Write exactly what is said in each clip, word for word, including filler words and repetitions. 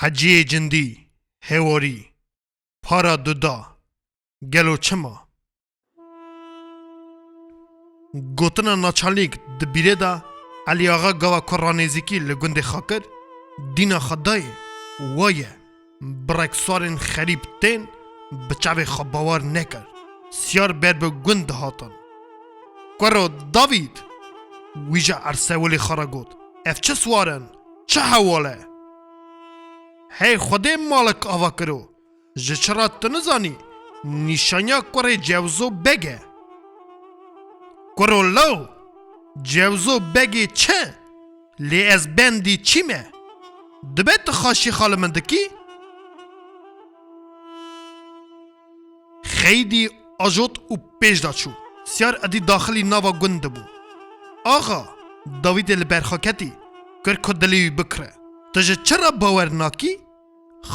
Heciyê cindî, hewarî, para duda, gelo çima? Gotina naçalnîk di bîrê de Elî Axa gava ku ranêzîkî li gundê xwe kir, dîna xwe dayê, wa ye, bi rekswarên xerîb tên, bi çavê xwe bawer nekir, siyar ber bi gund dihatin. Kuro Davîd! Wî ji ersewilê xwe re got, ev çi swar in? Çi hewal e? Hey Xwedê malik ava kiro! Ji çi re tu nizanî? Nîşaniya kurê Cewzo Beg e. Kuro law! Cewzo Begê çi? Lê ez bendî çî me? Dibe tu xaşî xwe li min dikî? Xeydî ajot û pêş de çû. Siyar edî daxilî nava gund dibû. Axa! Davîdê li ber xwe ketî, kir ku dilê wî bikire. Tu ji çi re bawer nakî?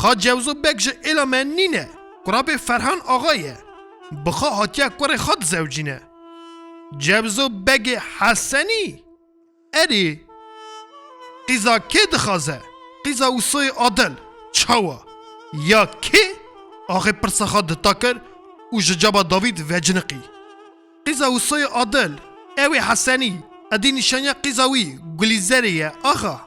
Xa Cewzo Beg ji êla me nîne, kurabê Ferhan Axa ye. Bi xwe hatiye kurê xwe dizewcîne. Cewzo Begê Hesenî? Erê, qîza kê dixwaze? Qîza Wîsoyê Adil. Çawa? Ya kê? Axê pirsa xwe dita kir û ji caba Davîd veciniqî. Qîza Wîsoyê Adil, ew ê Hesenî, edî nîşaniya qîza wî Gulîzerê ye, axa.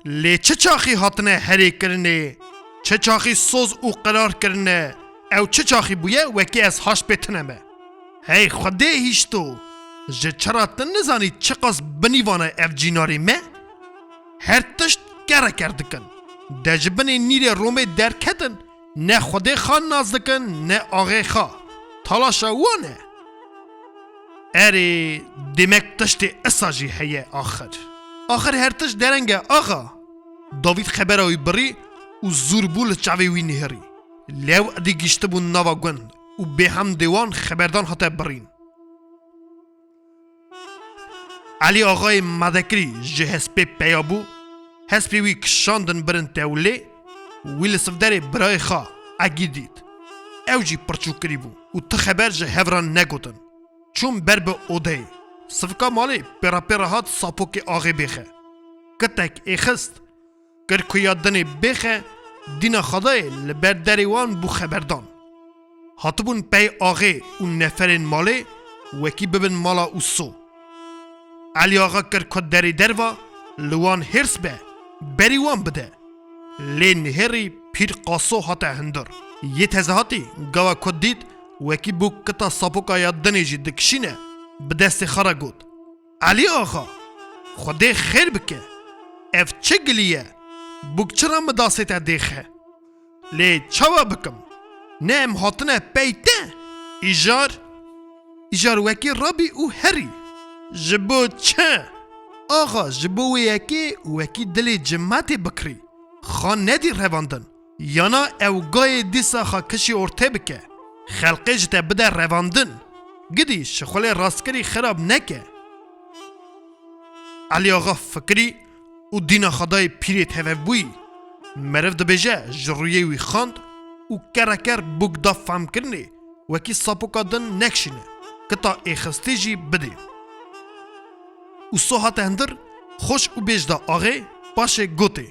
Lê çi çaxî hatine herê kirinê, çi çaxî soz û qirar kirine, ew çi çaxî bûye wekî ez haş pê tine me. Hey Xwedê hîşto! Ji çi re tu nizanî çiqas binîvan e ev cînarê me? Her tişt kereker dikin. De ji binê nîrê Romê derketin, ne Xwedê xwe nas dikin, ne axê xwe. Talaşa wan e. Erê, demek tiştê isa jî heye axir. Axir her tişt dereng e, axa. Davîd xebera wî birî û zûr bû li çavê wî nihêrî. Lew edî giştibûn nava gund û bêhemdê wan xeberdan hate birîn. Elî Axayê Madekirî ji hespê peya bû, hespê wî kişandin birin tewlê, wî li sivderê birayê xwe Egî dît. Ew jî pirçûk kirîbû û ti xeber ji hev re negotin. Çûn ber bi odeyê. Sivka malê pêra pêra hat sapokê axê bêxe. Kitek êxist, kir kuya dinê bêxe, dîna xadayê li ber derê wan bû xeberdan. Hatibûn pey axê û neferên malê wekî bibin mala Ûso. Elî Axa kir ku derê derva li wan hêrs be, berî wan bide. Lê nihêrî pîr Qaso hate hundir. Yê tezehatî gava ku dît wekî bûk kita sapoka ya dinê jî dikişîne, bi destê xwe re got, Elî Axa, Xwedê xêr bike. Ev çi gilî ye? Bûk çira midasê te dêxe? Lê çawa bikim? Ne em hatine pey te? Îjar, îjar wekî rabî û herî. Ji bo çi? Axa, ji bo wê yekê wekî dilê cimetê bikirî. Xwe nedî revandin. Yana ew gayê dîsa xwe kişî ortê bike. Xelqê ji te bide revandin. Gidî şixulê rastkirî xirab neke. Elî Axa fikirî û dîna xwe dayê pîrê tevevbûyî. Meriv dibêje ji rûyê wî xand û kereker bûk da femkirinê wekî sapoka din nekişîne, kita êxistî jî bidê. Ûso hate hundir, xweş û bêj da axê, paşê gotê,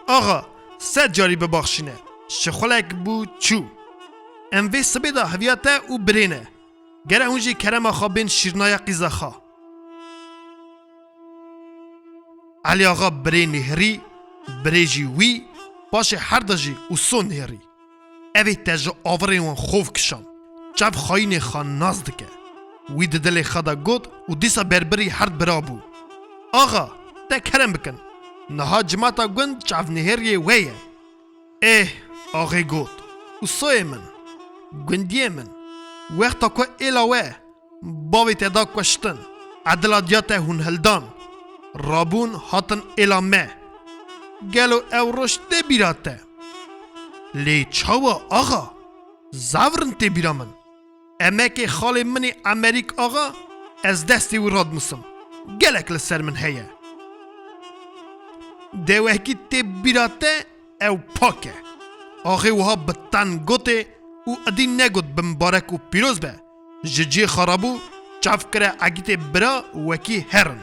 Axa, sed carî bibaxşîne, şixulek bû çû. Em vê sibê de heviya te û birê ne. Gere hûn jî kerema xwe bên şîrnaya qîza xwe. Elî Axa birê nihêrî, birê jî wî, paşê her de jî Ûso nihêrî. Ev ê te ji avirên wan xov kişand. Çav xayînê xwe nas dike. Wî di dilê xwe de got û dîsa berbirî her bira bû. Axa, te kerem bikin. Niha cimata gund çavnihêriyê we ye. Êh, axê got, Ûsoyê min, gundiyê min, wexta ku êla we, bavê te da kuştin, edila diya te hûn hildan, rabûn hatin êla me. Gelo ew roj tê bîra te? Lê çawa axa? Zaf rind tê bîra min. Emekê xalê min ê Emerîk axa, ez destê wî radmisim. Gelek li ser min heye. De wekî tê bîra te, ew pak e. Axê wiha bi ten gotê û edî negot bi mibarek û pîroz be. Ji cihê xwe rabû, çav kire Egîtê bira wekî herin.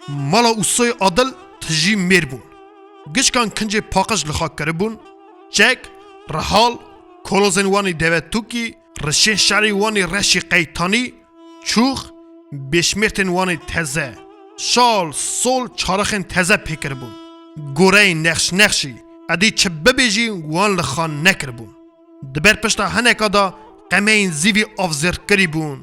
Mala Usoyê Adil tijî mêr bûn. Gişkan kincê paqij li xwe kiribûn, çek, rihal, kolozên wan ê devetûkî, rişên şerê wan ê reşî qeytanî, çûx, bêşmêrtên wan ê teze, şal, sol, çarixên teze pê kiribûn. Goreyên nexş nexşî, edî çi bibêjî wan li xwe nekiribûn. Di ber pişta hineka de qemeyên zîvî avzêrkirî bûn.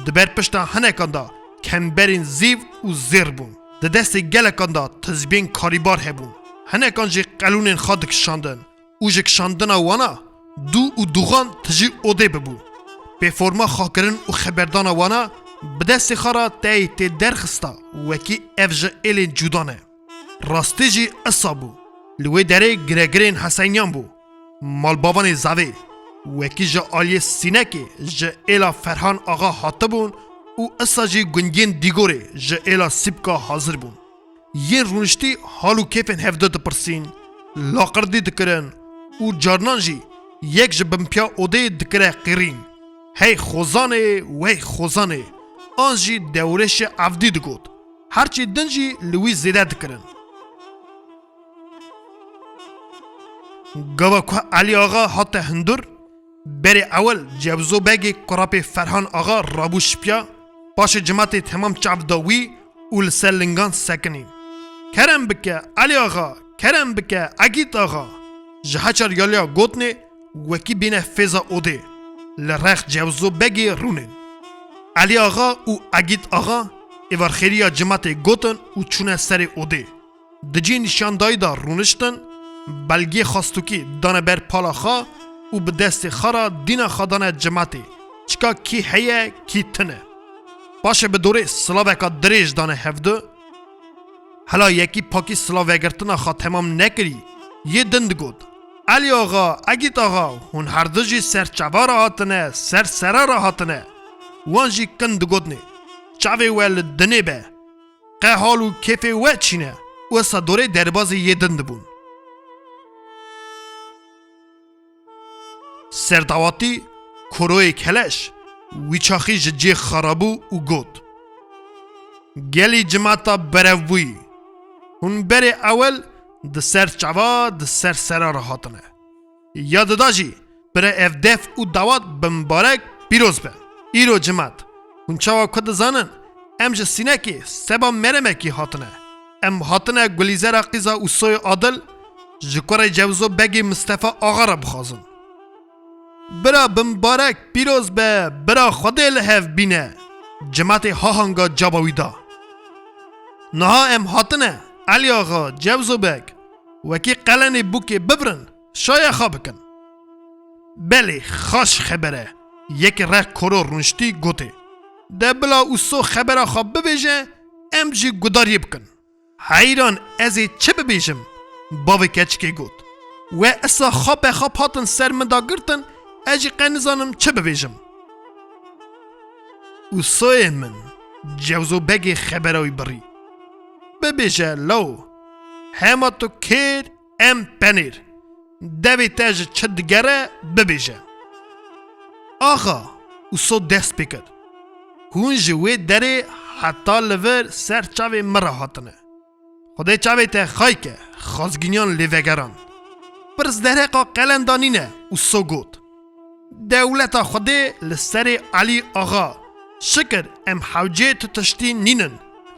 Di ber pişta hinekan de kemberên zîv û zêr bûn. Di destê gelekan de tizbiyên karîbar hebûn. Hinekan jî qelûnên xwe dikişandin û ji kişandina wana dû û dûxan tijî odê bibû. Pêforma xwekirin û xeberdana wana bi destê xwe re teyê tê derxista, wekî ev ji êlên cuda ne. Rastî jî isa bû. Li wê derê giregirên Heseniyan bû. Malbavanê zavê, wekî ji aliyê Sînekê ji êla Ferhan Axa hatibûn û isa jî gundiyên Dîgorê ji êla Sîpka hazir bûn. Yên rûniştî hal û kêfên hevdu dipirsîn, laqirdî dikirin û carnan jî yek ji binpiya odê dikire qîrîn. Hey xozanê, wey xozanê! An jî dewrêşê evdî digot. Her çî din jî li wî zêde dikirin. Gava ku Elî Axa hate hundir, berê ewil Cewzo Begê kurapê Ferhan Axa rabû şipiya, paşê cimatê temam çav da wî û li ser lingan sekinî. Kerem bike, Elî Axa, kerem bike, Egît Axa! Ji heçar yaliya gotinê wekî bîne fêza odê, li rex Cewzo Begê rûnên. Elî Axa û Egît Axa êvarxêriya cimatê gotin û çûne serê odê. Di cihê nîşandayî de rûniştin, belgê xwestokî dane ber pala xwe û bi destê xwe re dîna xwe dane cimatê, çika kî heye, kî tune. Paşê bi dorê silaveka dirêj dane hevdu. Hela yekî pakî silavvegirtina xwe temam nekirî, yê din digot, Elî Axa, Egît Axa, hûn herdu jî ser çava re hatine, ser sera re hatine. Wan jî kin digotinê, çavê we li dinê be. Qe hal û kêfê we çîne û wisa dorê derbazê yê din dibûn. Serdawatî Koroyê Keleş wî çaxî ji cê xwe rabû û got, Gelî cimata berevbûyî, hûn berê ewil di ser çava, di ser sera re hatine. Ya dida jî, bira ev def û dawat bi mibarek pîroz be. Îro cimat, hûn çawa ku dizanin, em ji Sînekê seba meremekî hatine. Em hatine Gulîzera qîza Usoyê Adil ji kurê Cewzo Begê Mistefa Axa re bixwazin. Bira bi mibarek pîroz be, bira Xwedê li hev bîne. Cimatê hahanga caba wî da. Niha em hatine, Elî Axa, Cewzo Beg, wekî qelenê bûkê bibirin, şaya xwe bikin. Belê, xaş xeber e. Yekê rex koro rûniştî gotê, De bila Uso xebera xwe bibêje, em jî gudariyê bikin. Heyran ez ê çi bibêjim? Bavê keçikê got, We isa xapexap hatin ser min de girtin, ez jî qe nizanim çi bibêjim. Usoyê min, Cewzo Begê xebera wî birî. Bibêje law, hema tu kêr, em penêr. Devê te ji çi digere, bibêje. Axa, Uso dest pê kir. Hûn ji wê derê heta li vir ser çavê min re hatine. Xwedê çavê te xay ke, xazgîniyan lê vegeran. Pirs dereqa qelenda nîne, Uso got. Dewleta Xwedê li serê Elî Axa. Şikir em hewcê tu tiştî nînin.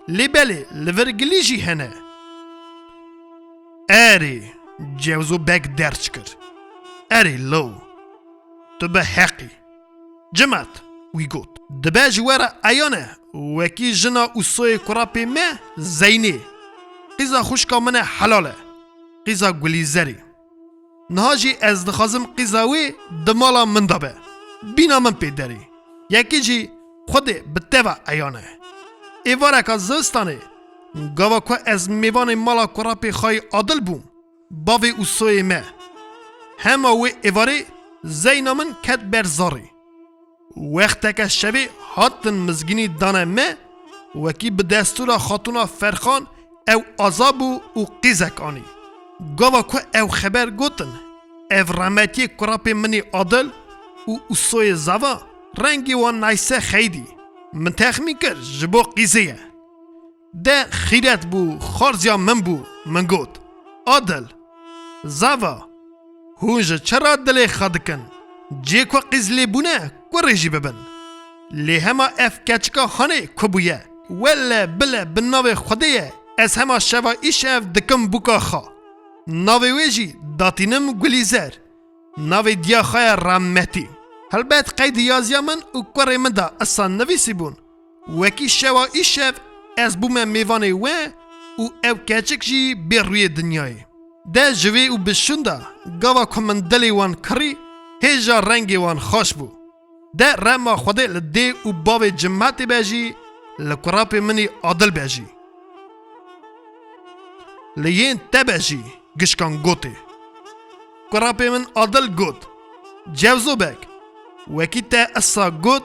Lê belê li vir gilî jî hene. Erê, Cewzo Beg derç kir. Erê law, tu bi heq î. Cimat, wî got. Dibe ji we re eyan e, wekî jina Usoyê kurapê me Zeynê. Qîza xwişka min e helal e. Qîza Gulîzerê. Niha jî ez dixwazim qîza wê di mala min de be. Bîna min pê derê. Yekî jî Xwedê bi te ve eyan e. Êvareka zivistanê, gava ku ez mêvanê mala kurapê xwe yê Adil bûm, bavê Usoyê me. Hema wê êvarê zeyna min ket ber zarê. Wexteke şevê hatin mizgînî dane me, wekî bi destûra Xatûna Ferxan ew aza bû û qîzek anî. Gava ku ew xeber gotin, ev remetiyê kurapê min ê Adil û Usoyê zava rengê wan nayse xeydî. Min texmîn kir ji bo qîzê ye. De xîret bû, xwarziya min bû, min got, Adil, zava, hûn ji çi re dilê xwe dikin? Cê ku qîz lê bûne, kurê jî bibin. Lê hema ev keçika hanê ku bûye? Wele bile bi navê Xwedê ye, ez hema şeva îşev dikim bûka xwe. Navê wê jî datînim Gulîzer. Navê diya xwe ye Rametî. Helbet qeydî yaziya min û kurê min de esa nivîsîbûn. Wekî şewa îşev ez bûme mêvanê we û ew keçik jî bê rûyê dinyayê. De ji vê û bi şûnda gava ku min dilê wan kirî, hêja rengê wan xweş bû. De rema Xwedê li dê û bavê Cimetê be jî, li kurapê min î Adil be jî. Li yên te be jî, gişkan gotê. Kurapê min Adil got, Cewzo beg, wekî te esa got,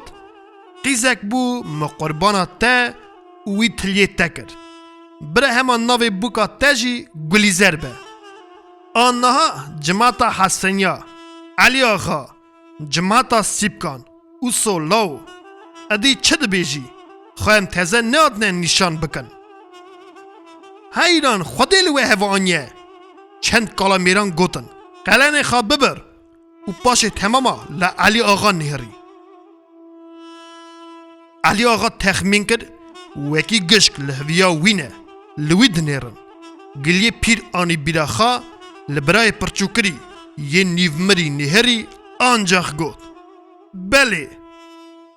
qîzek bû, min qurbana te û wî tiliyê te kir. Bira hema navê bûka te jî Gulîzer be. A niha cimata Hesenya, Elî Axa, cimata Sîpkan, Uso law, edî çi dibêjî? Xwe em teze nehatine nîşan bikin. Heyran Xwedê li we heva aniye. Çend kalamêran gotin, Qelenê xwe bibir û paşê temama li Elî Axa nihêrî. Elî Axa texmîn kir, wekî gişk li heviya wî ne, li wî dinêrin. Giliyê pîr anî bîra xwe, li birayê pirçûkirî yê nîvmirî nihêrî, ancax got, Belê,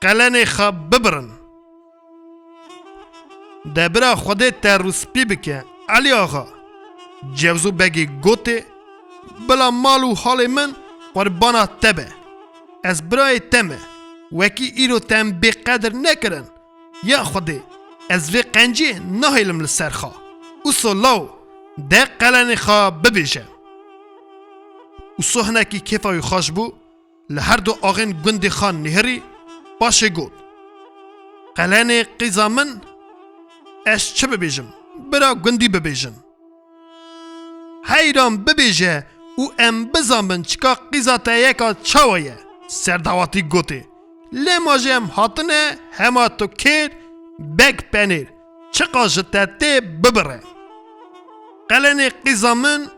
qelenê xwe bibirin. De bira Xwedê te rûspî bike, Elî Axa. Cewzo Begê gotê, Bila mal û halê min qurbana te be. Ez birayê te me. Wekî îro te em bêqedir nekirin. Ya Xwedê, ez vê qenciyê nahêlim li ser xwe. Uso law, de qelenê xwe bibêje. Uso hinekî kêfa wî xweş bû, li her du axên gundê xwe nihêrî, paşê got, Qelenê qîza min, ez çi bibêjim? Bira gundî bibêjin. Heyran bibêje û em bizanbin çika qîza te yeka çawa ye, serdawatî gotê. Lê ma jî em hatine hema tu kêr, beg penêr, çiqa ji te tê bibire. Qelenê qîza min,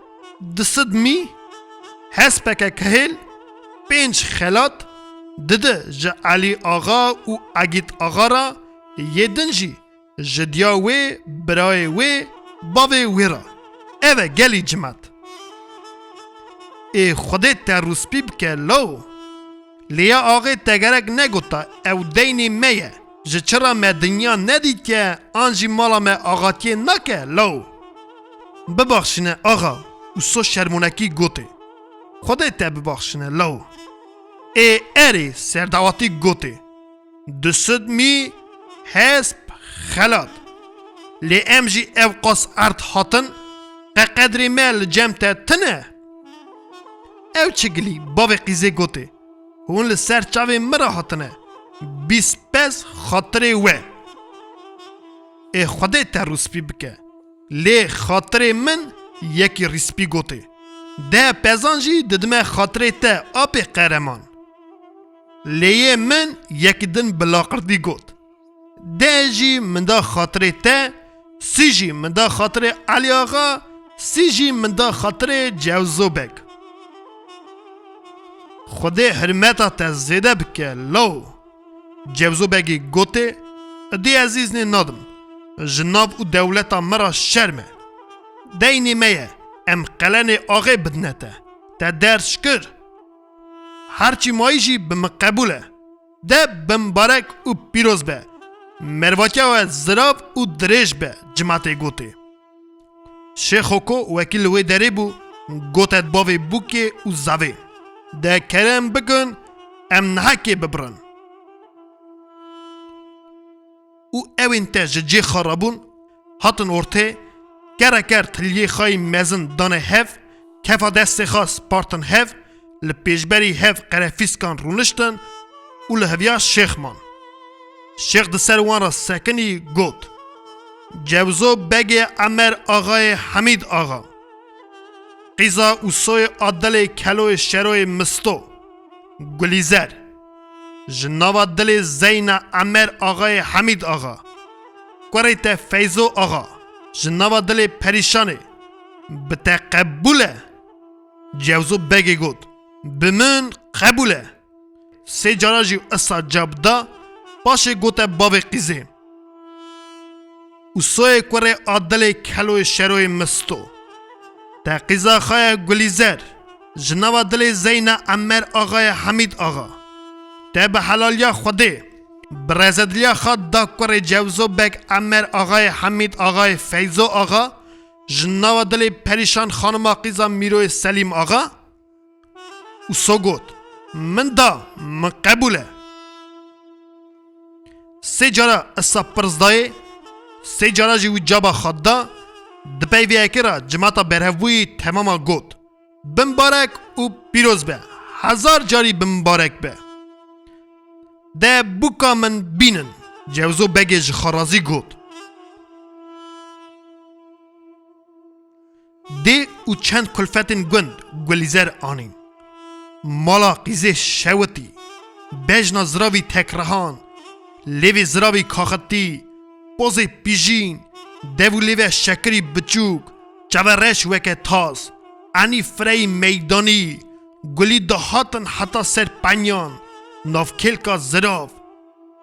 di sid mî, hespeke kehêl, pênc xelat, didi ji Elî Axa û Egît Axa re, yê din jî ji diya wê, birayê wê, bavê wê re. Ev e gelî cimet. Ê Xwedê te rûspî bike law. Lê ya axê te gerek negota ew deynê me ye. Ji çi re me dinya nedîtiye, an jî mala me axatiyê nake law. Bibaxşîne axa, Uso şermûnekî gotê. Xwedê te bibaxşîne law. Ê erê, serdawatî gotê. Du sed mî hesp xelat. Lê em jî ew qas erd hatin, qe qedrê me li cem te tine? Ew çi gilî, bavê qîzê gotê, hûn li ser çavê min re hatine, bîst pez xatirê we. Ê Xwedê te rûspî bike. Lê xatirê min yekî rîspî gotê. Deh pezan jî didime xatirê te, apê qereman. Lê yê min yekî din bi laqirdî got. Deh jî min da xatirê te, sî jî min da xatirê Elî Axa, sî jî min da xatirê Cewzo Beg. Xwedê hirmeta te zêde bike, law. Cewzo Begê gotê, Idî ez îznê nadim. Ji nav û dewleta me re şerm e. Deynê me ye, em qelenê axê bidine te. Te derş kir. Her çi mayî jî bi min qebûl e. De bimbarek û pîroz be. Mervakiya we zirav û dirêj be, cimatê gotê. Şêxoko wekî li wê derê bû, gote bavê bûkê û zavê, De kerem bikin, em nehekê bibirin. Û ewên te ji cê xwe rabûn, hatin ortê, kereker tiliyê xwe yî mezin dane hev, kefa destê xwe spartin hev, li pêşberî hev qerefîskan rûniştin û li heviya şêx man. Şêx di ser wan re sekinî got, Cewzo Begê Emer Axayê Hemîd Axa, qîza Usoyê a dilê Keloyê Şeroyê Misto, Gulîzer, ji nava dilê Zeyna Emer Axayê Hemîd Axa, Kurê te Feyzo Axa ji nava dilê perîşanê bi te qebûl e? Cewzo Begê got, bi min qebûl e. Sê cara jî isa cab da, paşê gote bavê qîzê. Û soyê kurê Adilê Keloyê Şeroyê Misto. Te qîza xwe ye Gulîzer, ji nava dilê Zeyna Emer Axayê Hemîd Axa. Te bi helaliya Xwedê, bi rezediliya xwe da kurê Cewzo Beg Emer Axayê Hemîd Axayê Feyzo Axa, ji nava dilê perîşan xanima qîza Mîroyê Selîm Axa. Û so got, min da, min qebûl e. Sê cara isa pirs dayê, sê cara jî wî caba xwe da, di pey vê yekê re cimata berhevbûyî temama got, bimbarek û pîroz be, hezar carî bimbarek be. De bûka min bînin, Cewzo Begê ji xwe razî got. Dê û çend kulfetên gund Gulîzer anîn. Mala qîzê şewitî. Bejna ziravî tekrihan. Lêvê ziravî kaxitî. Pozê pîjîn. Dev û lêve şekirî biçûk. Çave reş weke tas. Enî fireyî meydanî. Gulî dihatin heta ser penyan. Navkêlka zirav.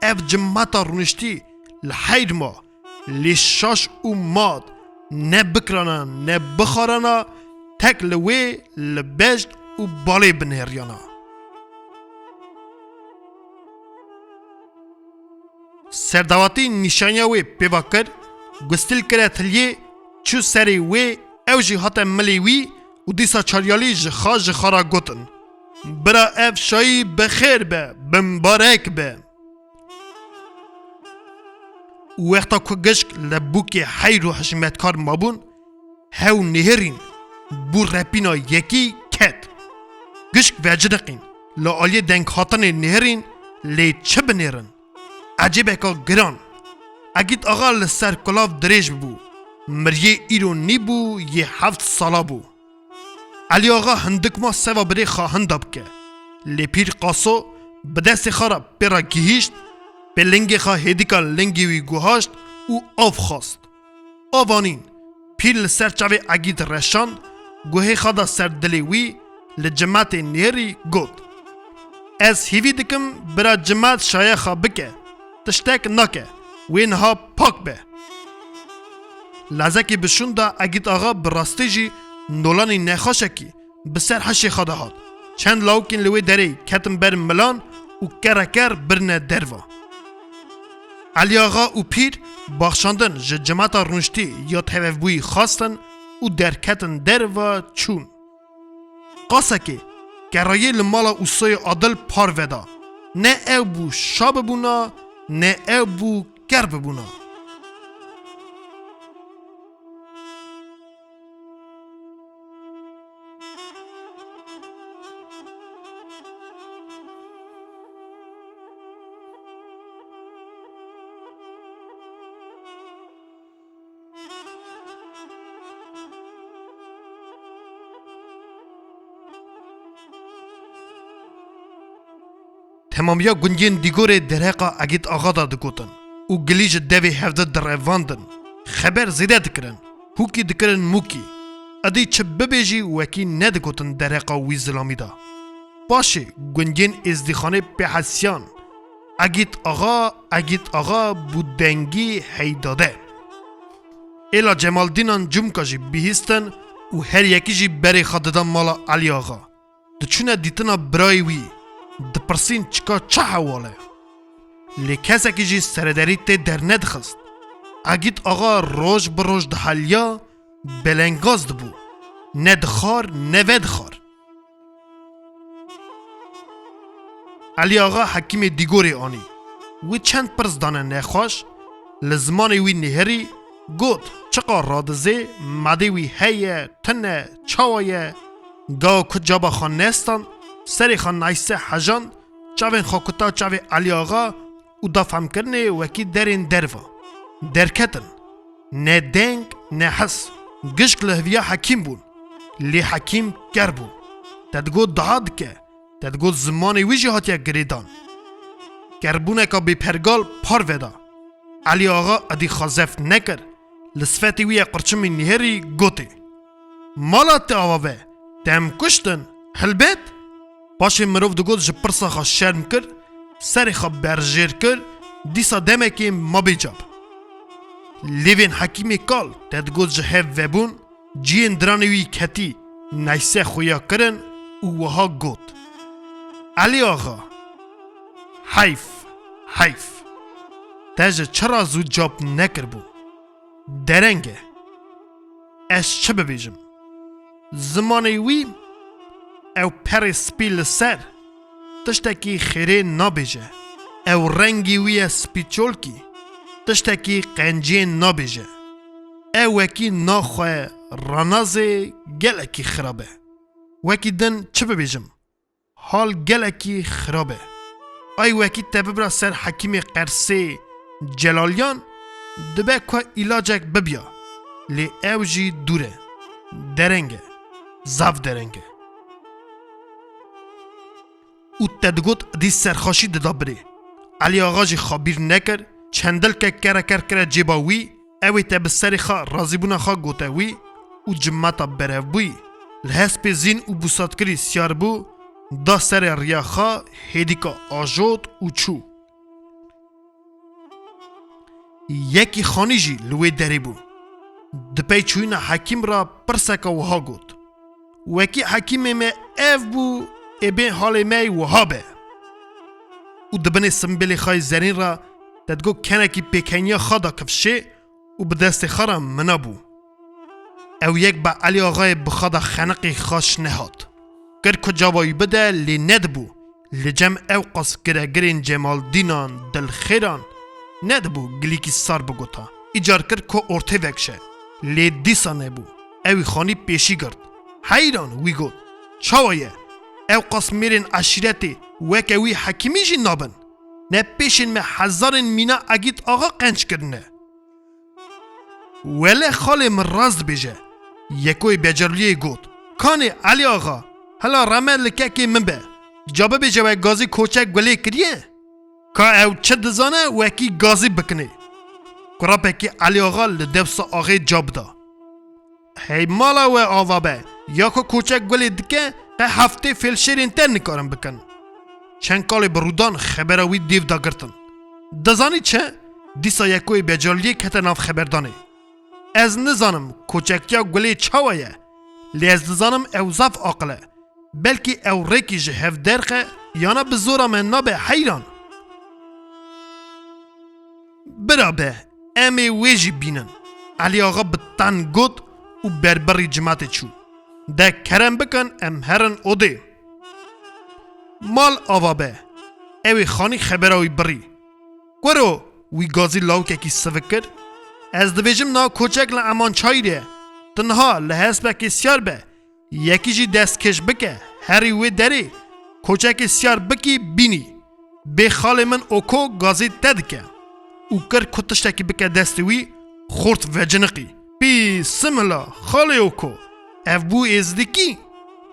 Ev cimeta rûniştî li heyr ma. Lê şaş û mat, ne bikirana ne bixarana, tek li wê li bejn û balê binêriyana. Serdawatî nîşaniya wê pê va kir, gustîl kire tiliyê, çû serê wê, ew jî hate milê wî û dîsa çaryalî ji xa ji xa ra gotin, bira ev şayî bi xêr be, bimbarek be. Û wexta ku gişk li bûkê heyr û hişmetkar mabûn, hew nihêrîn bû repîna yekî ket. Gişk veciniqîn, li aliyê deng hatinê nihêrîn lê çi binêrin? Ecêbeka giran. Egît Axa li ser kulav dirêj bibû. Miriyê îro nîbû, yê heft sala bû. Elî Axa hindik ma seva birê xwe hinda bike. Lê pîr Qaso bi destê xwe re pê re gihîşt, pê lingê xwe hêdîka lingê wî guhaşt û av xwest. Av anîn. Pîr li ser çavê Egîd reşand, guhê xwe da ser dilê wî, li cimetê nêrî got, ez hîvî dikim bira cimet şaya xwe bike, tiştek nake, wê niha pak be. Lezekî bi şûn da Egîd Axa bi rastî jî nolanî nexweşekî bi ser heşê xwe de hat. Çend lawikên li wê derê ketin ber milan û kereker birine derva. Elî Axa û pîr baxşandin ji cimeta rûniştî ya tevevbûyî xwestin û derketin derva çûn. Qasekê kerayê li mala Ûsoyê Adil parve da. Ne ew bû şa bibûna, ne ew bû ker bibûna. Temamiya gundiyên Dîgorê derheqa Egîd Axa da digotin û gilî ji devê hevdi direvandin. Xeber zêde dikirin, hûkî dikirin mûkî. Edî çi bibêjî wekî nedigotin derheqa wî zilamî da. Paşê gundiyên Êzdîxanê pê hesiyan. Egîd Axa, Egîd Axa bû dengî heydade. Êla Cemaldînan Cumka jî bihîstin û her yekî jî berê xwe dida mala Elî Axa. Diçûne dîtina birayê wî, dipirsîn çika çi hewal e. Lê kesekî jî serederî tê dernedixist. Egîd Axa roj bi roj diheliya, belengaz dibû. Ne dixwar, ne vedixwar. Elî Axa hekîmê Dîgorê anî. Wî çend pirs dane nexweş, li zimanê wî nihêrî, got, çiqa radizê, madê wî heye, tune, çawa ye? Gawa ku caba xwe nestand, serê xwe nayse hejand, çavên xwe kuta çavê Elî Axa û da femkirinê wekî derên derva. Derketin. Ne deng, ne hes. Gişk li heviya hekîm bûn. Lê hekîm ker bû. Te digot daha dike. Te digot zimanê wî jî hatiye girêdan. Kerbûneka bêpergal parve da. Elî Axa edî xwe zeft nekir, li sifetê wî ye qirçimî nihêrî, gotê: "Mala te ava be, te em kuştin, hilbet?" Paşê mirov digot ji pirsa xwe şerm kir, serê xwe berjêr kir, dîsa demekê mabê cab. Lêvên hekîmê kal te digot ji hev vebûn, ciyên diranê wî ketî, neyse xuya kirin û wiha got: "Elî Axa, heyf, heyf. Te ji çira zû cab nekiribû. Dereng e. Ez çi bibêjim? Zimanê wî, ew perê spî li ser, tiştekî xêrê nabêje. Ew rengî wî ye spîçolkî, tiştekî qenciyên nabêje. Ew wekî naxwe ranazê gelekî xirab e. Wekî din çi bibêjim? Hal gelekî xirab e. Ay wekî te bibira ser hekîmê qersê Celaliyan, dibe ku îlacek bibiya. Lê ew jî dûr e. Dereng e. Zaf dereng e." Û te digot dî serxaşî dida birê. Elî Axa jî xwe bîr nekir, çendilkek kereker kire cêba wî, ew ê te bi serê xwe razîbûna xwe gote wî û cimeta berevbûyî, li hespê zîn û bûsatkirî siyar bû, da serê riya xwe, hêdîka ajot û çû. Yekî xanî jî li wê derê bû. Di pey çûyîna hekîm re pirseke wiha got: "Wekî hekîmê me ev bû, ê bên halê me yî wiha be." Û di binê simbêlê xwe yê zerîn re te digot kenekî pêkeniya xwe da kifşê û bi destê xwe re mina bû. Ew yek be Elî Axayê bi xwe de xeniqî xaş nehat. Kir ku caba wî bide, lê nedibû. Li cem ew qas giregirên Cemaldînan, dilxêran, nedibû gilîkî sar bigota. Îcar kir ku ortê vekişe. Lê dîsa nebû. Ew wî xanî pêşî girt. Heyran wî got: "Çawa ye? Ew qas mêrên eşîretê weke wî hekîmî jî nabin? Ne pêşên me hezarên mîna Egît Axa qenc kirine." "Wele xalê min rast dibêje." Yekoyê Becerliyê got: "Kanê Elî Axa, hela rehmet li kekê min be. Ca bibêje we gazî Koçek Gulê kiriye? Ka ew çi dizane wekî gazî bikinê." Kurapekî Elî Axa li dewsa axê ca bida. "Hey mala we ava be, ya ku Koçek Gulê dike, qe heftê fêlşêrên te nikarin bikin." Çend kalê bi rûdan xebera wî dêv da girtin. Dizanî çi? Dîsa Yekoyê Becerliyê kete nav xeberdanê. "Ez nizanim Koçektiya Gulê çawa ye, lê ez dizanim ew zaf aqil e. Belkî ew rêkî ji hev derxe, yana bi zora me nabe heyran." "Bira be, em ê wê jî bînin." Elî Axa bi ten got û berbirî cimatê çû. "De kerem bikin, em herin odê." "Mal ava be." Ew ê xanî xebera wî birî. "Kuro," wî gazî lawikekî sivik kir. "Ez dibêjim na Koçek li Emançayî de. Tu niha li hespekê siyar be. Yekî jî destkêş bike, herî wê derê, Koçekê siyar bikî bînî. Bê xalê min Oko gazî te dike." Û kir ku tiştekî bike destê wî, xurt veciniqî. "Pî, simila, xalê Oko, ev bû êzdikî?"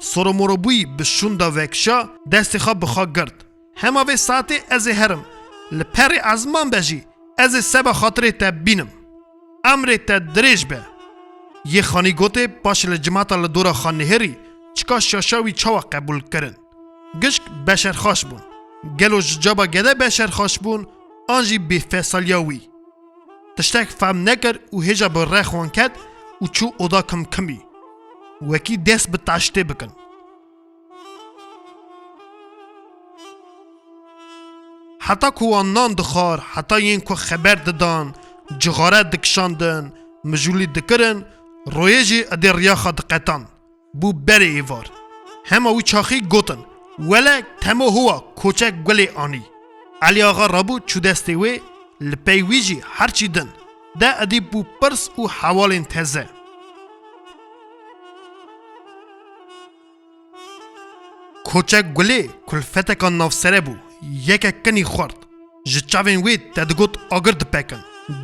Soromorobûyî bi şûnda vekişa, destê xwe bi xwe girt. "Hema vê saetê ez ê herim. Li perê ezman be jî, ez ê seba xatirê te bînim. Emrê te dirêj be." Yê xanî gotê, paşê li cimata li dora xwe nihêrî, çika şaşa wî çawa qebûl kirin. Gişk beşerxaş bûn. Gelo ji caba gede beşerxaş bûn, an jî bêfesaliya wî? Tiştek fehm nekir û hêja bi rexwan ket û çû oda kimkimî. Wekî dest bi taştê bikin. Heta ku wan nan dixwar, heta yên ku xeber didan, cixare dikişandin, mijûlî dikirin, royê jî edê riya xwe diqetan. Bû berê êvar. Hema wî çaxî gotin: "Wele temo huwa Koçek Gulê anî." Elî Axa rabû çû destê wê, li pey wî jî herçî din. De edî bû pirs û hewalên teze. Koçek Gulê kulfeteka navsere bû, yekek kinî xwart. Ji çavên wê te digot agir dipekin.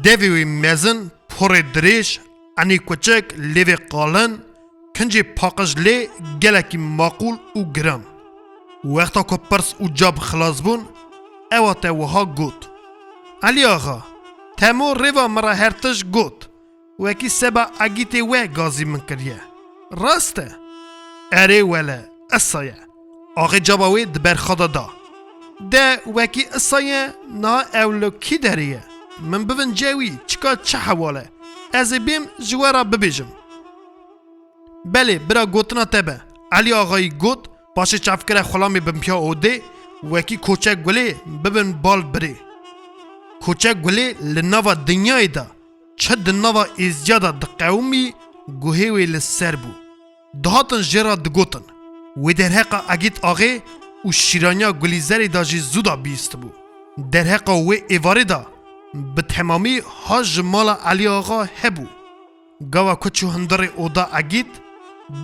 Devê wê mezin, porê dirêj, enê kuçik, lêvê qalin, kincê paqij lê gelekî maqûl û giran. Wexta ku pirs û cab xilas bûn, ewa te wiha got: "Elî Axa, Temo rêva min re her tişt got. Wekî seba Egîtê we gazî min kiriye. Rast e? Erê wele, isa ye. Axê caba wê di ber xwe de da. De wekî isa ye, niha ew li kî derê ye? Min bibin cewî, çika çi hewal e? Ez ê bêm ji we re bibêjim. Belê, bira, gotina te be. Elî Axayî got, paşê çavkire xulamê binpiya odê, wekî Koçek Gulê bibin bal birê. Koçek Gulê li nava dinyayê de, çi di nava êziya de diqewimî, guhê wê li ser bû. Dihatin jê re digotin. Wê derheqa Egît Axê û Şîraniya Gulîzerê de jî zû da bihîstibû. Derheqa wê êvarê de bi temamî ha ji mala Elî Axa hebû. Gava ku çû hundirê oda Egît,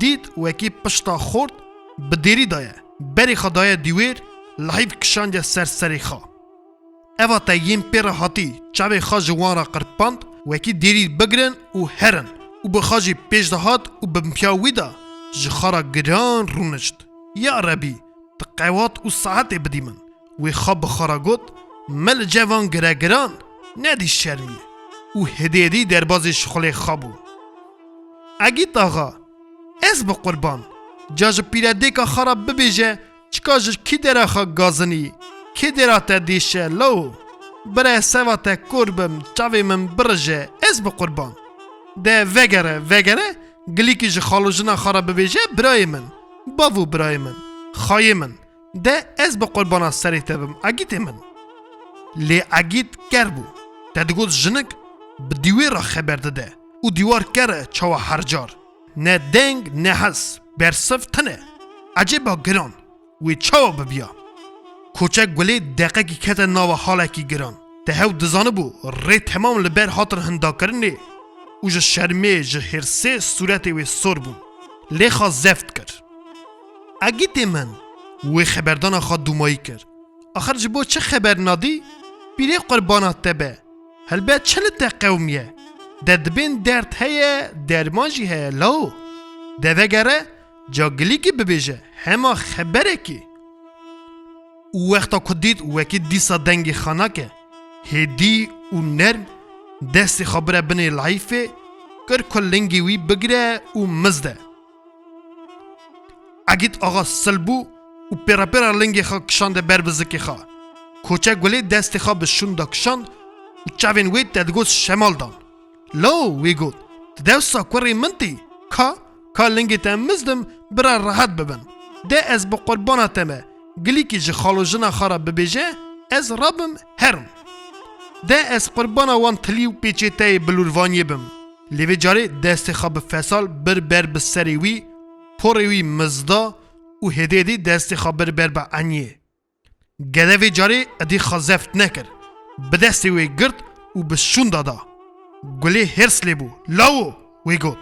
dît wekî pişta xort bi dêrî daye, berê xwe daye dîwêr, lihîv kişandiye ser serê xwe. Eva te yên pê re hatî, çavê xwe ji wan re qirpand, wekî dêrî bigirin û herin û bi xwe jî pêş de hat û binpiya wî de ji xwe re giran rûnişt. Ya Rebî, tu qewat û saetê bidî min. Wê xwe bi xwe re got, min li cem van giregiran nedî şermî û hêdî hêdî derbazî şixulê xwe bû. Egît Axa, ez bi qurban, ca ji pîredêka xwe re bibêje, çika ji kî dera xwe gazinî, kê dera te dêşe, lawo? Bira, ez seva te kor bim, çavê min birije, ez bi qurban. De vegere, vegere, gilîkî ji xalojina xwe re bibêje, birayê min, bav û birayê min, xayê min. De ez bi qurbana serê te bim, Egîtê min. Lê Egît ker bû. Te digot jinik bi dîwêr re xeber dide û dîwar ker e çawa her car. Ne deng, ne hes, bersiv tune. Ecêba giran, wê çawa bibiya? Koçek Gulê deqekî kete nava halekî giran. Te hew dizanibû rê temam li ber hatin hindakirinê û ji şermê, ji hêrsê sûretê wê sor bûn. Lê xwe zeft kir. Egîtê min, wê xeberdana xwe dûmayî kir. Axir ji bo çi xeber nadî? Pîrê qurbana te be. Helbet çi li te qewimiye? De dibên derd heye, derman jî heye, lawo. De vegere, ca gilîkî bibêje, hema xeberekî. Û wexta ku dît wekî dîsa dengê xwe nake, hêdî û nerm destê xwe bire binê lihîfê, kir ku lingê wî bigire û mizde. Egît Axa sil bû û pêra pêra lingê xwe kişande ber bizikê xwe. Koçek Gulê destê xwe bi şûn de kişand û çavên wê te digot şemal dan. Lawo, wê got, tu dewsa kurê min tî? Ka, ka lingê te mizdim, bira rehet bibin. De ez bi qurbana te me, gilîkî ji xalojina xwe re bibêje, ez rabim herim. De ez qurbana wan tilî û pêçê te yê bilûrvaniyê bim. Lê vê carê destê xwe bi fesal bir ber bi serê wî, porê wî mizda û hêdî hêdî destê xwe bir ber bi eniyê. Gede vê carê êdî xwe zeft nekir. Bi destê wê girt û bi şûnda da. Gulê hêrs lê bû. Lawo! Wê got.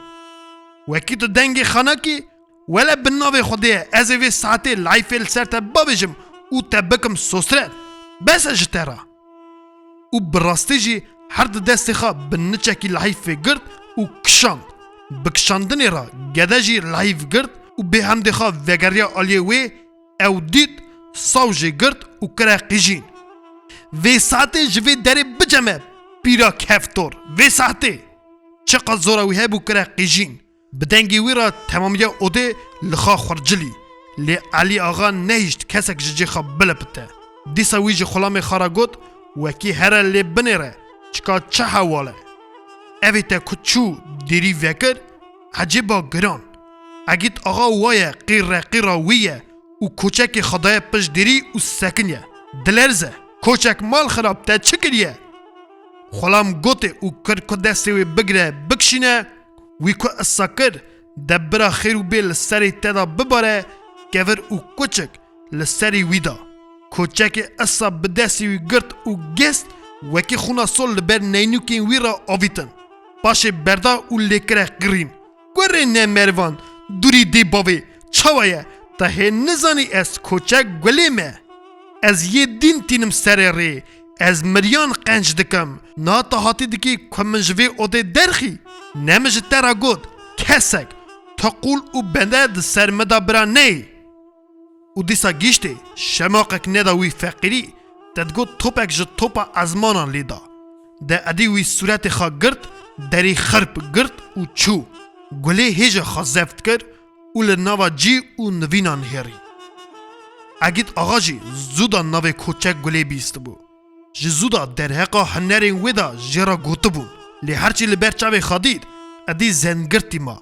Wekî tu dengê xwe nakî, wele bi navê Xwedê ye, ez ê vê saetê lihîfê li ser te bavêjim û te bikim sosret. Bes e ji te re. Û bi rastî jî her di destê xwe bi niçekî lihîfê girt û kişand. Bi kişandinê re gede jî lihîf girt û bêhemdê xwe vegeriya aliyê wê, ew dît saw jê girt û kire qîjîn. Vê saetê ji vê derê biceme, pîra keftor, vê saetê! Çiqas zora wî hebû kire qîjîn. Bi dengê wî re temamiya odê li xwe xurcilî. Lê Elî Axa nehişt kesek ji cê xwe bilipite. Dîsa wî ji xulamê xwe re got, wekî here lê binêre, çika çi hewal e? Evê te ku çû dêrî vekir, ecêba giran. Egît Axa waye qîr re qîra wî ye û koçekê xwe daye pişt dêrî û sekiniye. Dilerze, koçek mal xirab te çi kiriye? Xulam gotê û kir ku destê wê bigire, bikişîne, wî ku isa kir, de bira xêr û bê li serê te de bibare, kevir û kuçik li serê wî da. Koçekê isa bi destê wî girt û gest, wekî xûna sol li ber neynûkên wî re avîtin. Paşê berda û lê kire qirîn. Kurê nemervan, dûrî dê bavê, çawa ye? Te hê nizanî ez koçek Gulê me? Ez yê dîn tînim serê rê, ez miriyan qenc dikim. Na te hatî dikî ku min ji vê odê derxî? Ne min ji te re got, kesek, tu qûl û bende di ser min de bira neyê. Û dîsa gîştê, şemaqek neda wî feqîrî, te digot topek ji topa ezmanan lê da. De edî wî sûretê xwe girt, derî xirp girt û çû. Gulê hêja xwe zeft kir û li nava cî û nivîna nihêrî. Egît Axa jî zû da navê Koçek Gulê bîstibû. Ji zû da derheqa hunerên wê de jê re gotibûn. Lê herçî li ber çavê xwe dît, edî zengirtî ma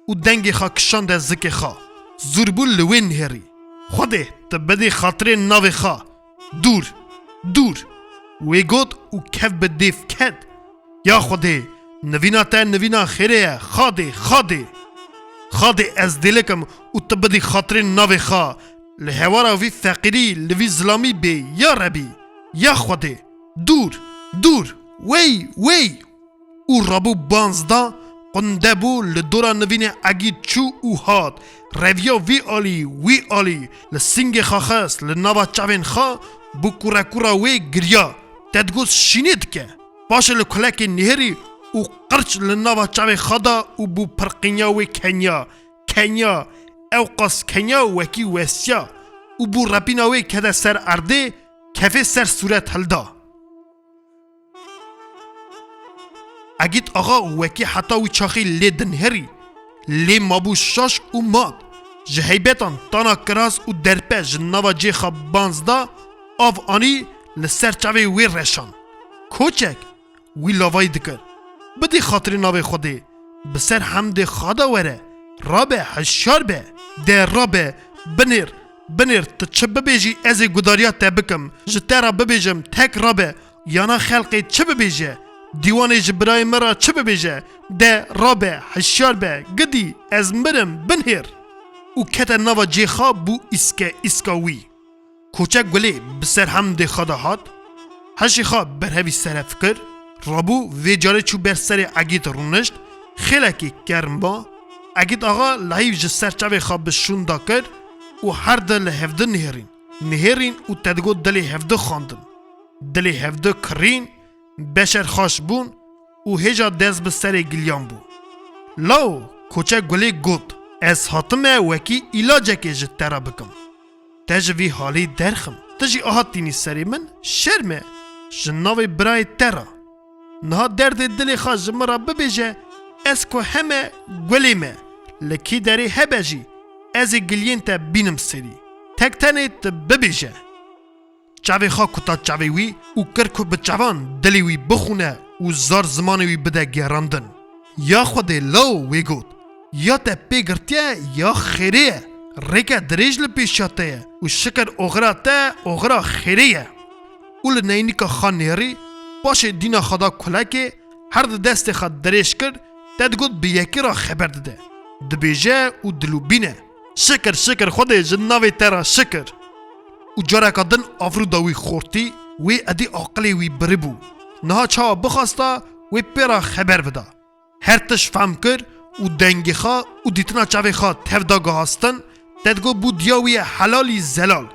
û dengê xwe kişande zikê xwe. Zûr bû li wê nihêrî. Xwedê, tu bidî xatirê navê xwe. Dûr, dûr. Wê got û kev bi dêv ket. Ya Xwedê, nivîna te nivîna xêrê ye, Xadê, Xadê. Xadê, ez dêlik im û tu bidî xatirê navê xwe. Li hewara vî feqîrî, li vî zilamî bê, ya Rebî. Ya Xwedê, dûr, dûr, wey, wey. Û rabû banz da, qunde bû, li dora nivînê Egît çû û hat. Reviya vî alî, wî alî, li sîngê xwe xist, li nava çavên xwe bû kûrekûra wê giriya. Te digot şînê dike. Paşê li kulekê nihêrî û qirç li nava çavê xwe da û bû pirqînya wê kenya. Kenya, ewqas kenya wekî wesiya û bû repîna wê kete ser erdê, kefê ser sûret hilda. Egît Axa wekî heta wî çaxî lê dinherî, lê mabû şaş û mat. Ji heybetan tana kiraz û derpe ji nava cê xwe banz da, av anî li ser çavê wê reşan. Koçek, wî lavayî dikir. Bidî xatirê navê Xwedê, bi ser hemdê xwe de were, rabe, hişyar be. De rabe, binêr, binêr, tu çi bibêjî ez ê gudariya te bikim. Ji te re bibêjim, tek rabe, yana xelqê çi bibêje? Dîwanê ji birayê min re çi bibêje? De rabe, hişyar be, gidî, ez mirim, binhêr. Û kete nava cê xwe bû îske, îska wî. Koçek Gulê bi ser hemdê xwe de hat, hişê xwe berhevî seref kir, rabû vê carê çû ber serê Egît rûnişt, xêlekî germ ba. Egît Axa lehîv ji ser çavê xwe bi şûn da kir û her di li hevdi nihêrîn. Nihêrîn û te digot dilê hevdi xwendin. Dilê hevdi kirîn, beşer xaş bûn û hêja dest bi serê giliyan bû. Law, Koçek Gulê got, ez hatime wekî îlacekê ji te re bikim. Te ji vî halî derxim. Tu jî aha tînî serê min, şerm e. Ji navê birayê te re. Niha derdê dilê xwe ji min re bibêje, ez ku heme gulê me. Li kî derê hebe jî, ez ê giliyên te bînim serî. Tek tenê tu bibêje. Çavê xwe kuta çavê wî û kir ku bi çavan dilê wî bixûne û zar zimanê wî bide gerandin. Ya Xwedê law, wê got, ya te pê girtiye ya xêrê ye. Rêke dirêj li pêşiya te ye û şikir oxira te oxira xêrê ye. Û li neynika xwe nêrî, paşê dîna xwe da kulekê, her di destê xwe dirêj kir, te digot bi yekî re xeber dide. Dibêje û dilûbîne. Şikir, şikir Xwedê, ji navê te re şikir. Û careka din avrûda wî xortî, wê edî aqilê wî biribû. Niha çawa bixwesta, wê pê re xeber bida. Her tişt fehm kir û dengê xwe û dîtina çavê xwe tev da gihastin, te digot bû diya wî ye helalî zelal.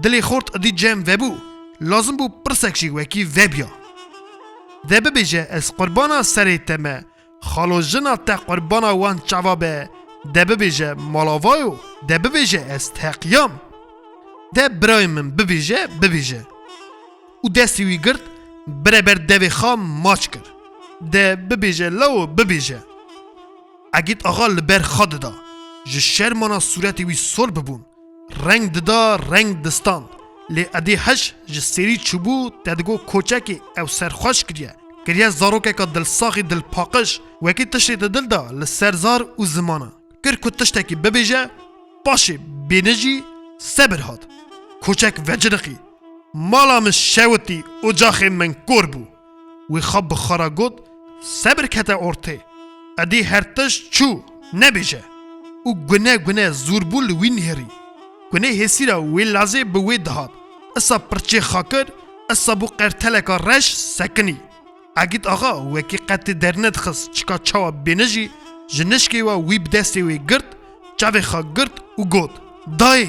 Dilê xort edî cem vebû, lazim bû pirsek jî wekî vebiya. De bibêje ez qurbana serê te me, xalo jina te qurbana wan çava be, de bibêje malavayo, de bibêje ez teqiyam. De birayê min bibêje, bibêje. Û destê wî girt, bireber devê xwe maç kir. De bibêje lawo bibêje. Egît Axa li ber xwe dida. Ji şermana sûretê wî sor bibûn. Reng dida, reng distand. Lê edî hiş ji sêrî çûbû, te digot koçekê ew serxweş kiriye. Kiriye zarokeka dilsaxî dilpaqij, wekî tiştê di dil de li ser zar û zimana. Kir ku tiştekî bibêje, paşê bêne jî sebir hat. Koçek veciriqî. Mala min şewitî, ocaxê min kor bû. Wê xwe bi xwe re got, sebir kete ortê. Edî her tişt çû, nebêje. Û gune gune zûr bû li wî nihêrî. Gunê hêsîra wê lazê bi wê dihat. Isa pirçê xwe kir, isa bû qerteleka reş sekinî. Egît Axa wekî qetê dernedixist çika çawa bêne jî, ji nişkê we wî bi destê wê girt, çavê xwe girt û got, dayê!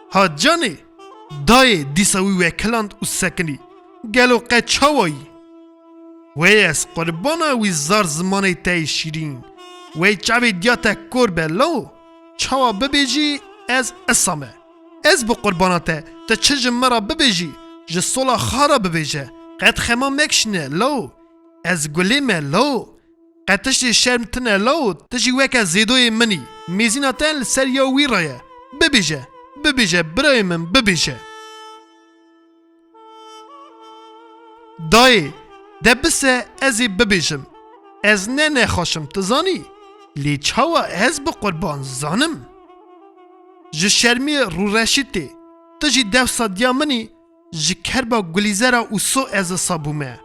Ha canê! Dayê! Dîsa wî wekiland û sekinî. Gelo qe çawa yî? Wey ez qurbana wî zar zimanê te yê şîrîn. Wey çavê diya te kor be lawo. Çawa bibêjî ez isa me. Ez bi qurbana te, tu çi ji min re bibêjî, ji sola xwe re bibêje. Qet xema mekişîne lawo. Ez gulê me, lawo. Qe tiştê şerm tine, lawo, tu jî weke zêdoyê min î. Mêzîna te li ser ya wî re ye. Bibêje, bibêje, birayê min, bibêje. Dayê, de bise ez ê bibêjim. Ez ne nexweş im, tu zanî? Lê çawa ez bi qurban zanim? Ji şermiyê rûreşî tê. Tu jî dewsa diya min î, ji kerba Gulîzera Uso ez wisa bûme.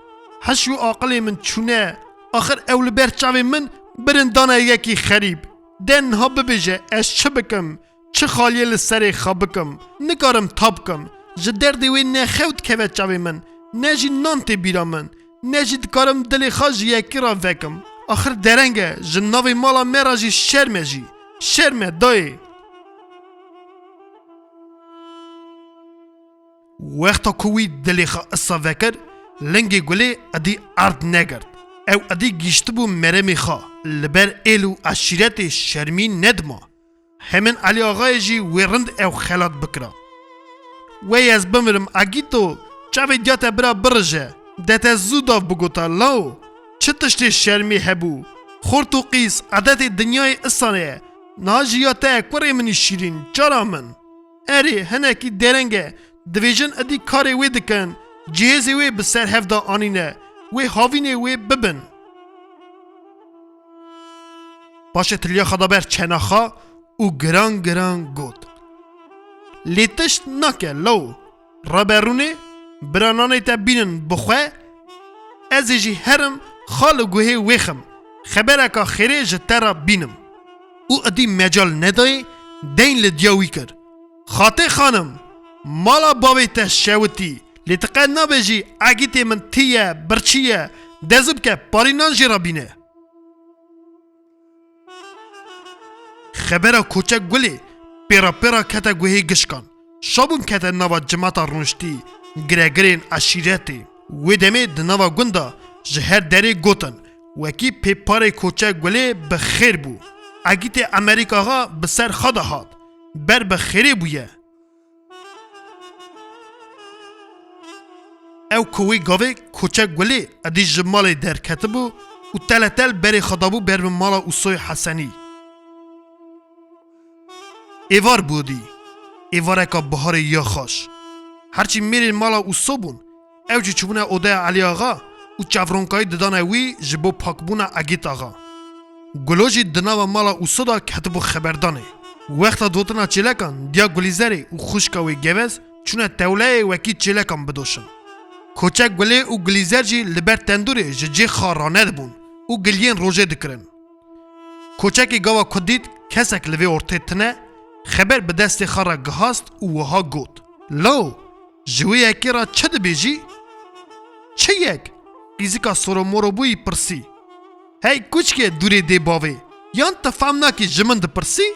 Hiş û aqilê min çûne, axir ew li ber çavê min birin dane yekî xerîb. De niha bibêje, ez çi bikim? Çi xaliyê li serê xwe bikim? Nikarim ta bikim. Ji derdê wê ne xew dikeve çavê min, ne jî nan tê bîra min, ne jî dikarim dilê xwe ji yekî re vekim. Axir dereng e, ji navê mala me re jî şerm e jî. Şerm e, dayê. Wexta ku wî dilê xwe isa vekir, lingê Gulê edî erd negirt. Ew edî gihîştibû meremê xwe, li ber êl û eşîretê şermî nedima. Hemin Elî Axayê jî wê rind ew xelat bikira. Wey ez bimirim, Egîto, çavê diya te bira birije, de te zû dav bigota, lawo. Çi tiştê şermî hebû? Xort û qîz, edetê dinyayê isan e. Niha jî ya te, kurê min î şîrîn, cara min. Erê, hinekî dereng e. Divêjin edî karê wê dikin, cihêzê wê bi ser hev de anîne, wê havînê wê bibin. Paşê tiliya xwe da ber çena xwe û giran giran got: Lê tişt nake, lawo. Rabe rûnê, bira nanê te bînin bixwe, ez ê jî herim xal û guhê wêxim, xebereka xêrê ji te re bînim. Û edî mecal nedayê, deyn li diya wî kir: Xatê xanim, mala bavê te şewitî, lê tu qet nabêjî Egîtê min tî ye, birçî ye, de zû bike, parî nan jê re bîne. Xebera Koçek Gulê pêra pêra kete guhê gişkan. Şabûn kete nava cimata rûniştî, giregirên eşîretê. Wê demê di nava gund de ji her derê gotin, wekî pê parê Koçek Gulê bi xêr bû. Egîtê Emerîk Axa bi ser xwe de hat, ber bi xêrê bûye. Ew ku wê gavê Koçek Gulê edî ji malê derketibû û teletel berê xwe dabû ber bi mala Ûsoyê Hesenî. Êvar bû dî. Êvareka biharê ya xweş. Herçî mêrên mala Ûso bûn, ew jî çûbûne odeya Elî Axa û çavronkayî didane wî ji bo pakbûna Egît Axa. Gulo jî di nava mala Ûso de ketibû xeberdanê. Wexta dotina çêlekan, diya Gulîzerê û xwişka wê gevez çûne tewleyê wekî çêlekan bidoşin. Koçek Gulê û Gulîzer jî li ber tendûrê ji cê xwe ranedibûn û giliyên rojê dikirin. Koçekê gava ku dît kesek li vê ortê tine, xeber bi destê xwe re gihast û wiha got: Law, ji wê yekê re çi dibêjî? Çi yek? Qîzika soromorobûyî pirsî. Hey kuçkê dûrê dê bavê, yan tu fam nakî ji min dipirsî?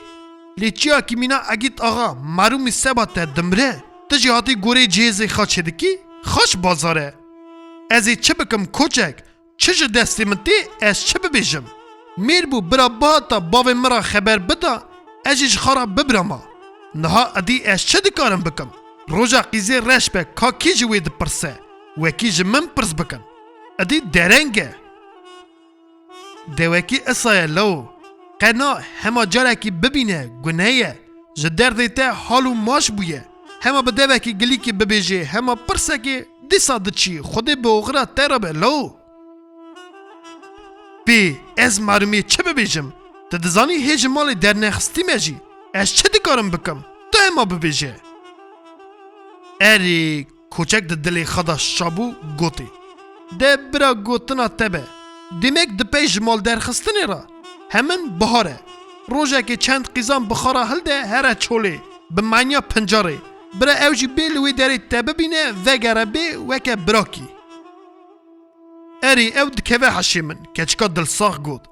Lê çiyakî mîna Egît Axa, merûmî seba te dimre, tu jî hatî gorê cihêzê xwe çêdikî? Xaş bazar e. Ez ê çi bikim koçek? Çi ji destê min tê, ez çi bibêjim? Mêr bû bira bihata bavê min re xeber bida, ez jî ji xwe re bibirama. Niha edî ez çi dikarim bikim? Roja qîzê reş be, ka kî ji wê dipirse, wekî ji min pirs bikin. Edî dereng e. De wekî isa ye lawo. Qe na, hema carekî bibîne, gune ye. Ji derdê te hal û maş bûye. Hema bi devekî gilîkî bibêjê, hema pirsekê dîsa diçî, Xwedê bi oxira te re be lawo. Pê, ez merûmê çi bibêjim? Tu dizanî hê ji malê dernexistî me jî. Ez çi dikarim bikim? Tu hema bibêje. Erê, Koçek di dilê xwe de şa bû, gotê: De bira gotina te be. Demek dipey ji mal derxistinê re. Hemin bihar e. Rojekê çend qîzan bi xwe re hilde here çolê, bi menya pincarê. Bira ew jî bê li wê derê te bibîne, vegere bê weke birakî. Erê, ew dikeve heşê min, keçika dilsax got: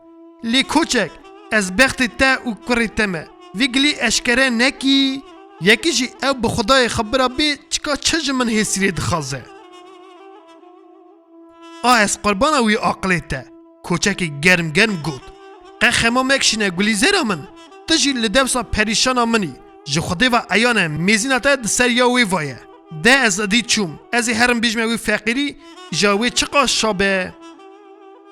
Lê koçek, ez bextê te û kurê te me. Vî gilî eşkere nekî, yekî jî ew bi Xwedayê xwe bira bê, çika çi ji min hêsîrê dixwaze? A ez qurbana wî aqilê te, koçekê germ germ got. Qe xema mekişîne Gulîzera min, tu jî li dewsa perîşana min î. Ji Xwedê ve eyan e, mêzîna te di ser ya wê va ye. De ez idî çûm, ez ê herim bîjme wî feqîrî, îja wê çiqas şa be.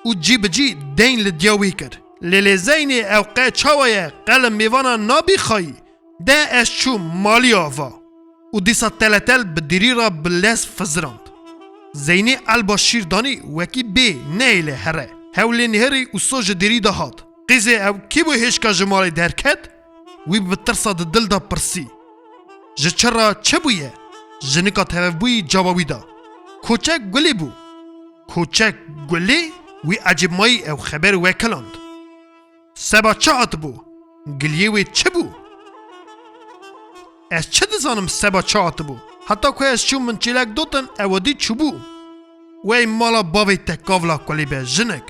û cî bi cî deyn li diya wî kir. Lê lê Zeynê ew qe çawa ye, qe li mêvana nabî xayî. De ez çûm malî ava. Û dîsa teletel bi dêrî re bi lez fizirand. Zeynê elba şîr danî wekî bê neyê lê here. Hew lê nihêrî û so ji dêrî de hat. Qîzê ew kî bû hêşka ji malê derket? Wî bi tirsa di dil de pirsî. Ji çi re çi bûye? Jinika tevebûyî caba wî da. Koçek Gulî bû. Koçek Gulî wî ecêbmayî ew xeber wekiland. Seba çi hatibû? Giliyê wê çi bû? Ez çi dizanim seba çi hatibû? Heta ku ez çûm min çêlek dotin, ew dî çûbû. Wey mala bavê te kavla kulî be jinik.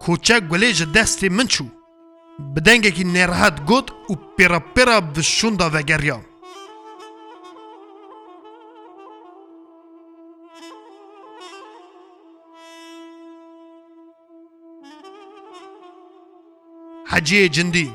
Koçek Gulê ji destê min çû. Bi dengekî nêrehet got û pêra pêra bi şûnda vegeriya. Heciyê Cindî.